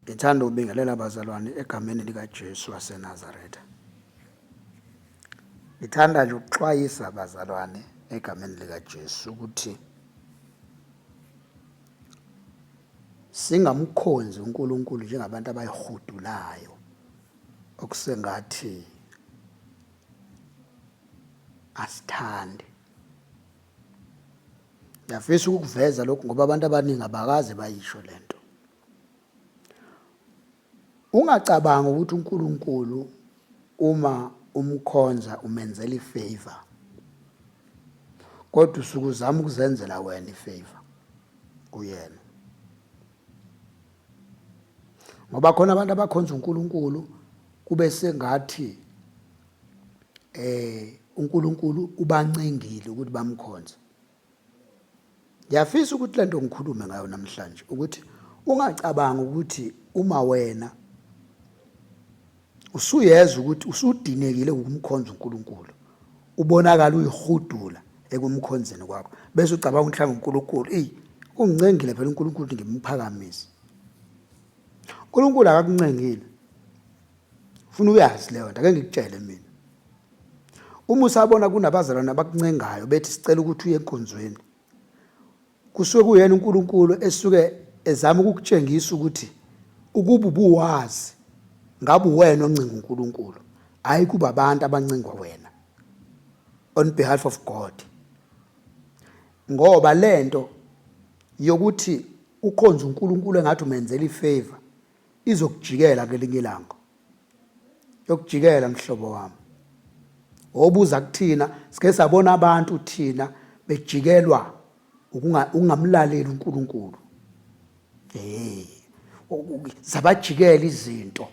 Ngithanda ukubingelela abazalwane egameni likaJesu waseNazaretha. Ngithanda nje ukuxwayisa abazalwane egameni likaJesu ukuthi singamkhonzi uNkulunkulu njengabantu abayihudulayo okusengathi asithandi. Ngiyafisa ukukuveza lokhu ngoba abantu abaningi abakaze bayisho lento. Ungacabangi ukuthi uNkulunkulu uma umkhonza umenzela ifavor. Kodwa usuke uzama ukuzenzela wena ifavor kuyena. Ngoba khona abantu abakhonza uNkulunkulu kube sengathi eh uNkulunkulu ubancengile ukuthi bamkhonze. Ngiyafisa ukuthi lento ngikhulume ngayo namhlanje ukuthi ungacabangi ukuthi uma wena usuyezwa ukuthi usudinekile ukumkhonza uNkulunkulu ubonakala uyihudula ekumkhonzeni kwakho bese ucabanga ukuthi mhlawumbe uNkulunkulu eyi ungincengile phela uNkulunkulu ukuthi ngimphakamise. uNkulunkulu akakuncengile, ufuna uyazi leyo nto. Ake ngikutshele mina, uma usabona kunabazalwane abakuncengayo bethi sicela ukuthi uye enkonzweni, kusuke kuyena uNkulunkulu esuke ezama ukukutshengisa ukuthi ukuba ubuwazi ngabe uwena oncenga uNkulunkulu, hhayi kuba abantu abancengwa wena on behalf of God. Ngoba lento yokuthi ukhonza uNkulunkulu engathi umenzela ifavor izokujikela ngelinye ilanga, yokujikela mhlobo wami. Obuza kuthina sike sabona abantu thina bejikelwa ukungamlaleli uNkulunkulu. Eh, zabajikela izinto.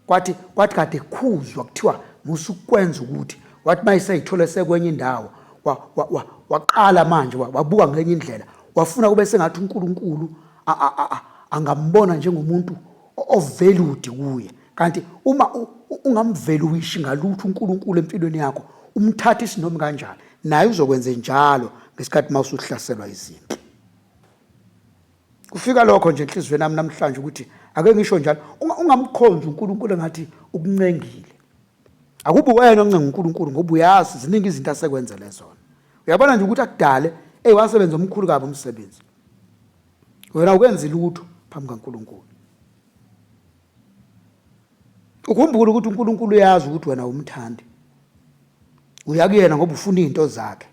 Kwathi kade kukhuzwa kuthiwa musukwenza ukuthi wathi mayiseyithola sekwenye indawo waqala manje wabuka ngenye indlela wafuna kube sengathi uNkulunkulu angambona njengomuntu ovalued kuye. Kanti uma ungamvaluishi ngalutho uNkulunkulu empilweni yakho, umthatha isinomi kanjani, naye uzokwenze njalo ngesikhathi uma usuhlaselwa izimpi. Kufika lokho nje enhliziyweni yami namhlanje ukuthi ake ngisho njalo, ungamkhonzi uNkulunkulu engathi ukuncengile. Akubi wena oncenga uNkulunkulu ngoba uyazi ziningi izinto asekwenzele zona. Uyabona nje ukuthi akudale, eyi wasebenza omkhulu kabi umsebenzi. Wena awukenzi lutho phambi kaNkulunkulu. Ukhumbule ukuthi uNkulunkulu uyazi ukuthi wena umthandi. Uya kuyena ngoba ufuna izinto zakhe.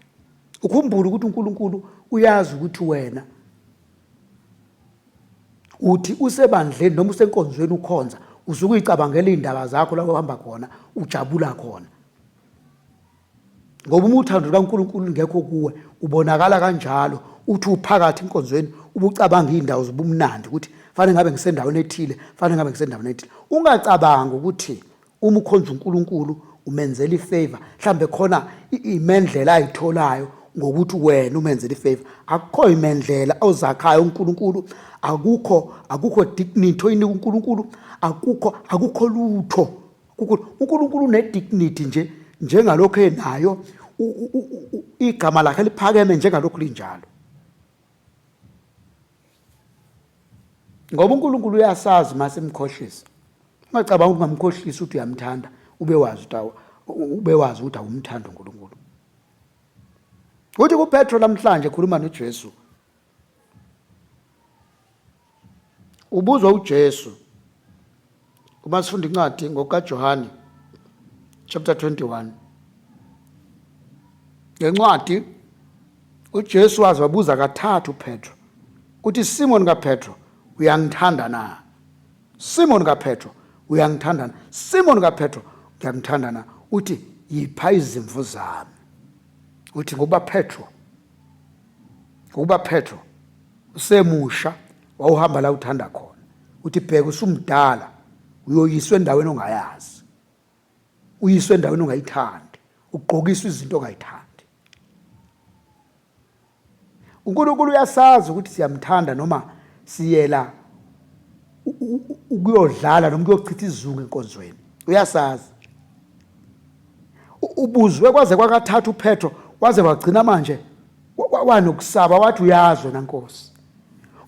Ukhumbule ukuthi uNkulunkulu uyazi ukuthi wena uthi usebandleni noma usenkonzweni ukhonza usuke uyicabangela iy'ndaba zakho la uhamba khona ujabula khona. Ngoba uma uthando lukaNkulunkulu lungekho kuwe ubonakala kanjalo uthi uphakathi enkonzweni ubucabanga iy'ndawo zobumnandi ukuthi fanele ngabe ngisendaweni ethile, fanele ngabe ngisendaweni ethile. Ungacabangi ukuthi uma ukhonza uNkulunkulu umenzela ifavor, mhlambe khona imendlela ayitholayo ngokuthi wena umenzela ifavor. Akukho imendlela ozakhayo uNkulunkulu, akukho dignity oyinika uNkulunkulu, akukho lutho. uNkulunkulu une-dignity nje njengalokhu enayo, igama lakhe liphakeme njengalokhu linjalo. Ngoba uNkulunkulu uyasazi uma simkhohlisa. Ungacabanga ukuthi ungamkhohlisa ukuthi uyamthanda, ube wazi ukuthi ube wazi ukuthi awumthandi uNkulunkulu. Uthi kuPetro namhlanje ekhuluma noJesu, ubuzwa uJesu uma sifunda incwadi ngokaJohane chapter 21. Ngencwadi uJesu waze wabuza kathathu uPetro uthi, Simon kaPetro, uyangithanda na? Simon kaPetro, uyangithanda na? Simon kaPetro, ngiyangithanda na? Uthi, yipha izimvu zami. Uthi ngokuba Petro, ngokuba Petro usemusha wawuhamba la uthanda khona. Uthi bheka usumdala uyoyiswa endaweni ongayazi, uyiswe endaweni ongayithandi, ugqokiswe izinto ongayithandi. uNkulunkulu uyasazi ukuthi siyamthanda noma siyela ukuyodlala noma ukuyochitha isizungu enkonzweni, uyasazi. Ubuzwe kwaze kwakathathu uPetro, waze wagcina manje wanokusaba, wathi uyazi wena Nkosi.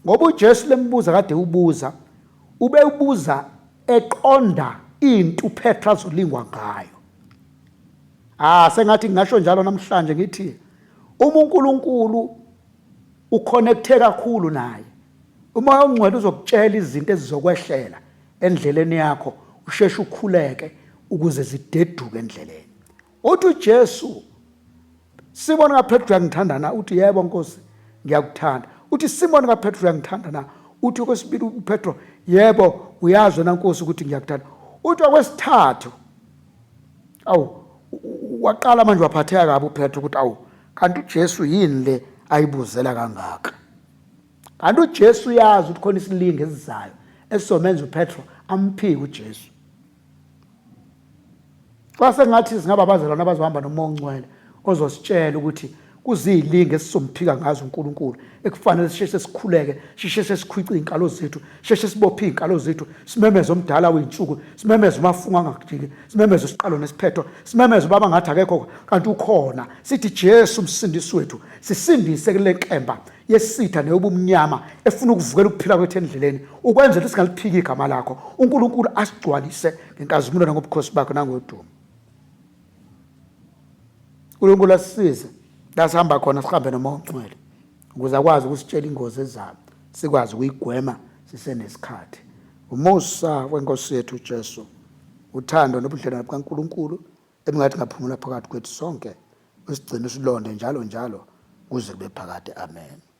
Ngoba uJesu lembuza kade ubuza, Ubewubuza eqonda into uPetru azolingwa ngayo. Ah, sengathi ngingasho njalo namhlanje ngithi uma uNkulunkulu uconnecte kakhulu naye, uMoya oNgcwele uzokutshela izinto ezizokwehlela endleleni yakho, usheshe ukhuleke ukuze zideduke endleleni. Uthi uJesu, Simoni kaPetru uyangithanda na? Uthi yebo Nkosi, ngiyakuthanda. Uthi Simoni kaPetru uyangithanda na? Uthi okwesibili uPetro, yebo uyazi wena Nkosi ukuthi ngiyakuthanda. Uthi okwesithathu, awu waqala manje waphatheka kabi uPetro ukuthi awu kanti uJesu yini le ayibuzela kangaka? Kanti uJesu uyazi ukuthi khona isilingi esizayo esizomenza uPetro amphike uJesu. Kwase ngathi singaba abazalwane abazohamba noMoya oNgcwele ozositshela ukuthi kuziyilinga esizomphika ngazo uNkulunkulu ekufanele sisheshe sikhuleke, sisheshe sikhwice iy'nkalo zethu, sisheshe sibophe iy'nkalo zethu, simemeze omdala wey'nsuku, simemeze umafunga angakujiki, simemeze isiqalo nesiphetho, simemeze ubaba ngathi akekho kanti ukhona, sithi Jesu msindisi wethu, sisindise kule nkemba yesitha neyobumnyama efuna ukuvukela ukuphila kwethu endleleni ukwenzela ukuthi singaliphiki igama lakho uNkulunkulu asigcwalise ngenkazimulo nangobukhosi bakhe nangodumo. uNkulunkulu asisize la sihamba khona sihambe noMoya oNgcwele ukuze akwazi ukusitshela ingozi ezayo sikwazi ukuyigwema sisenesikhathi. Umusa weNkosi yethu uJesu, uthando nobudlelwane bukaNkulunkulu ebungathi ngaphumula phakathi kwethu sonke, usigcine usilonde njalo njalo kuze kube phakade. Amen.